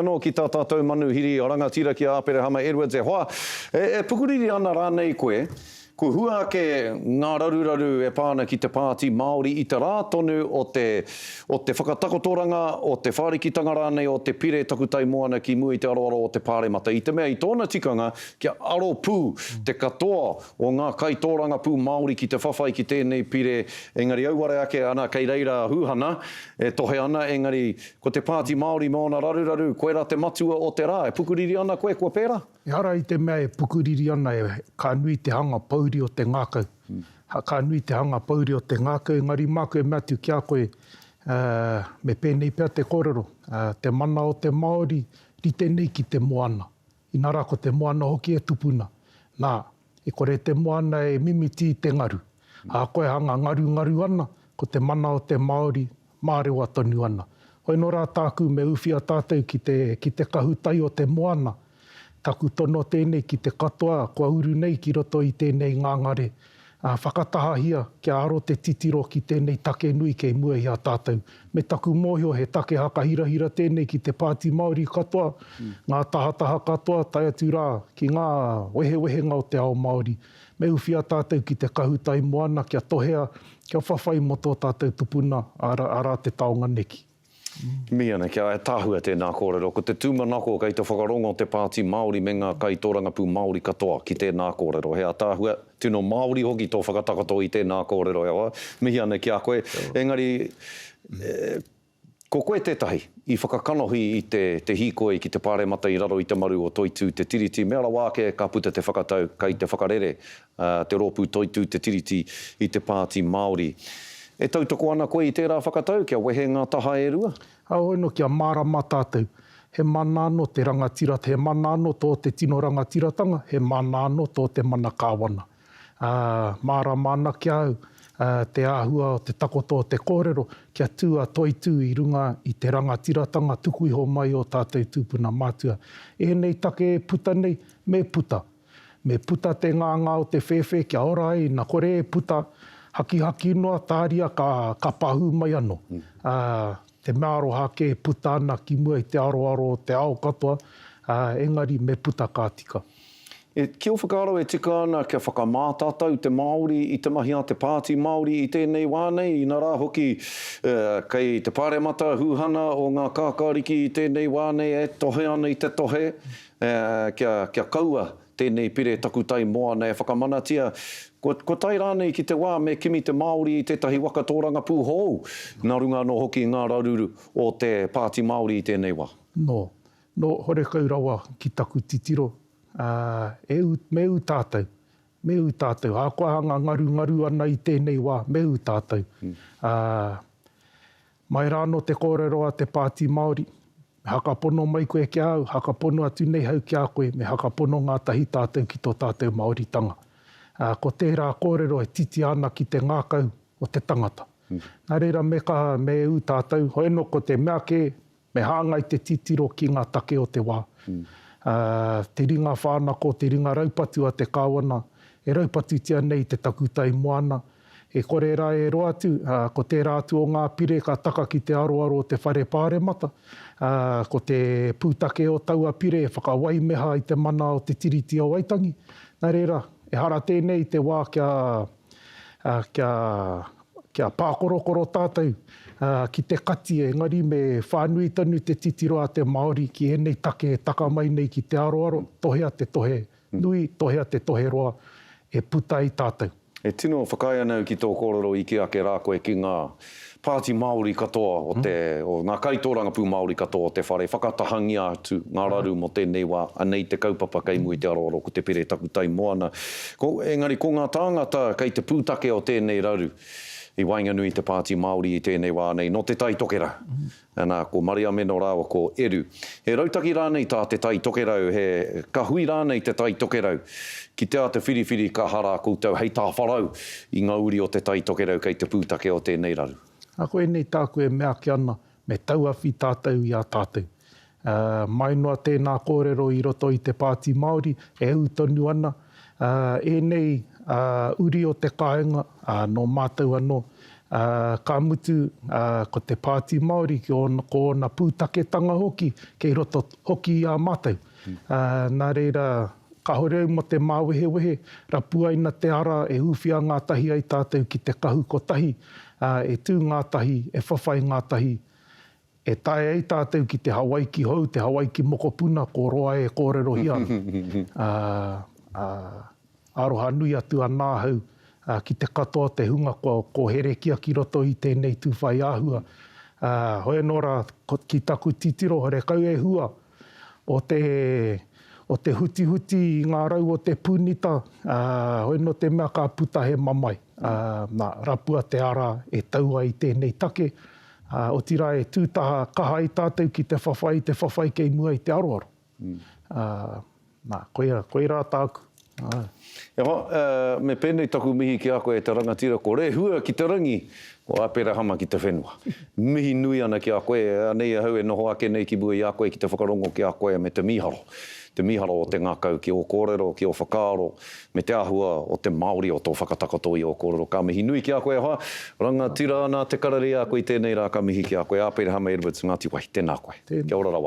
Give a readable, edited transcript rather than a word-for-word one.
Anō ki tā tātou manuhiri rangatira ki a Aperehama Edwards, e hoa, e pukuriri ana rānei koe, kua hua ake ngā raruraru e pā ana ki te Pāti Māori i te rā tonu o te, o te whakatakotoranga, o te whārikitanga rānei o te pire takutai moana ki mua i te aroaro o te Pāremata, i te mea i tōna tikanga kia aro pū te katoa o ngā kaitōrangapū Māori ki te whawhai ki tēnei pire, engari auare ake ana kei reira a Hūhana e tohe ana, engari Ko te Pāti Māori me ōna raruraru, koirā te matua o te rā. E pukuriri ana koe, kua pērā? Ehara i te mea e pukuriri ana, ka nui te hanga pouri o te ngākau. Ka nui te hanga pouri o te ngākau, engari māku e mea atu ki a koe, me pēnei pea te kōrero, te mana o te Māori rite nei ki te moana. Inā rā ko te moana hoki e tupuna. Nā, E kore te moana e mimiti i te ngaru. Ahakoa e hanga ngarungaru ana, ko te mana o te Māori, mārewa tonu ana. Hoi nō rā tāku me uwhia tātou ki te, ki te kahu tai o te moana. Taku tono tēnei ki te katoa kua uru nei ki roto i tēnei ngangare, ā, whakatahahia kia aro te titiro ki tēnei take nui kei mua i a tātou. Me taku mōhio he take hakahirahira tēnei ki te Pāti Māori katoa, ngā tahataha katoa tae atu rā ki ngā wehewehenga o te ao Māori. Me uwhia tātou ki te kahu tai moana kia tohea, kia whawhai mō tō tātou tupuna, arā te taonga neki. Mihi ana kia ātaahua tēnā kōrero. Ko te tūmanako kei te whakarongo te Pāti Māori me ngā kaitōrangapū Māori katoa ki tēnā kōrero. He ātaahua, tino Māori hoki tō whakatakoto i tēnā kōrero e hoa. Mihi ana ki a koe. Engari, ko koe tētahi i whakakanohi i te te hīkoi ki te Pāremata i raro i te maru o Toitū Te Tiriti. Mea rawa ake ka puta te whakatau kei te whakarere te rōpū Toitū Te Tiriti i te Pāti Māori. E tautoko ana koe i tērā whakatau kia wehe ngā taha e rua? Heoi anō, kia mārama tātou, he mana anō te rangatira, he mana anō tō te tino rangatiratanga, he mana anō tō te mana kāwana. Ā, mārama ana ki a au te āhua o te takoto o te kōrero, kia tū a Toitū i runga i te rangatiratanga tuku iho mai o tātou tūpuna mātua. Ēnei take e puta nei, me puta. Me puta te ngāngā o te whēwhē kia ora ai, na kore e puta, hakihaki noa, tāria ka, ka pahū mai anō. Ā, te mea aroha kē e puta ana ki mua i te aroaro o te ao katoa, ā, engari me puta ka tika. E, ki ō whakaaro e tika ana kia whakamā tātou te Māori i te mahi a te Pāti Māori i tēnei wā nei, inarā hoki, e, kei te Pāremata huhana o ngā kākāriki i tēnei wā nei e tohe ana i te tohe, Kia, kia kaua tēnei pire takutai moana e whakamanatia, kua, kua tae rānei ki te wā me kimi te Māori i tētahi waka tōrangapū hou, nā runga anō hoki i ngā raruru o te Pāti Māori i tēnei wā? Nō, nō, horekau rawa ki taku titiro, ā, e ū, me ū tātou, me ū tātou, ahakoa hanga ngarungaru ana i tēnei wā, me ū tātou. Ā, mai rā anō te kōrero a te Pāti Māori, Me hakapono mai koe ki a au, hakapono atu nei hau ki a koe, me hakapono ngātahi tātou ki tō tātou Māoritanga. Ā, ko tērā kōrero e titia ana ki te ngākau o te tangata. Nā reira, me kaha, me ū tātou, hoi anō ko te mea kē, me hāngai te titiro ki ngā take o te wā. Ā, te ringa whānako, te ringa raupatu a te Kāwana, e raupatutia nei te takutai moana, E kore rā e roa atu, ā, ko tērā atu o ngā pire ka taka ki te aroaro o te Whare Pāremata, ā, ko te pūtake o taua pire e whakawaimeha i te mana o te Tiriti o Waitangi. Nā reira, ehara tēnei i te wā kia, ā, kia, kia pākorokoro tātou, ā, ki te kati, engari me whānui tonu te titiro a te Māori ki ēnei take e taka mai nei ki te aroaro, tohea te tohe nui, tohea te tohe roa e puta ai tātou. E tino whakaae ana au ki tō kōrero i kī ake rā koe ki ngā pāti Māori katoa o te, o ngā kaitōrangapū Māori katoa o te whare, whakatahangia atu ngā raru mō tēnei wā, anei te kaupapa kei mua i te aroaro ko te pire takutai moana. Ko, engari ko ngā tāngata kei te pūtake o tēnei raru i waenganui i te pāti Māori i tēnei wā nei, nō Te Tai Tokerau. Ana, ko Mariameno rāua ko Eru. He rautaki rānei tā Te Tai Tokerau, he ka hui rānei Te Tai Tokerau ki te āta whiriwhiri ka hara koutou hei tāwharau i ngā uri o Te Tai Tokerau kei te pūtake o tēnei raru? Ā, koinei tāku e mea ake ana, me tauawhi tātou i a tātou. Ā, mai noa tēnā kōrero i roto i te Pāti Māori, e ū tonu ana, ā, ēnei, ā, uri o te kāinga, ā, nō mātou anō, Ā, ka mutu, ā, ko te Pāti Māori ki ōna, ko ōna pūtaketanga hoki kei roto hoki i a mātou. Ā, nā reira, kāore au mō te māwehewehe, rapuaina te ara e ūwhia ngātahi ai tātou ki te kahu kotahi, ā, e tū ngātahi, e whawhai ngātahi, E tae ai tātou ki te Hawaiki hou, te Hawaiki mokopuna ko roa e kōrerohia ana. Ā, ā, aroha nui atu ana ahau ki te katoa o te hunga kua kōherekia ki roto i tēnei tūwhai āhua. Ā, hoi anō rā, ki taku titiro, horekau e hua o te, o te hutihuti i ngā rau o te pūnita, ā, hoi anō te mea ka puta he mamae. Ā, nā, rapua te ara e tau ai tēnei take, Ā, otirā e tū taha kaha ai tātou ki te whawhai i te whawhai kei mua i te aroaro. Ā, nā, koia, koirā tāku. Ā. E hoa, me pēnei taku mihi ki a koe e te rangatira, ko Rehua ki te rangi, ko Aperahama ki te whenua. Mihi nui ana ki a koe, anei ahau e noho ake nei ki mua i a koe ki te whakarongo ki a koe me te mīharo. Te mīharo o te ngākau ki ō kōrero, ki ō whakaaro, me te āhua o te Māori o tō whakatakoto i ō kōrero. Ka mihi nui ki a koe e hoa. Rangatira ana te karere i a koe i tēnei rā, ka mihi ki a koe. Aperahama Edwards, Ngāti Wai, tēnā koe. Kia ora rawa.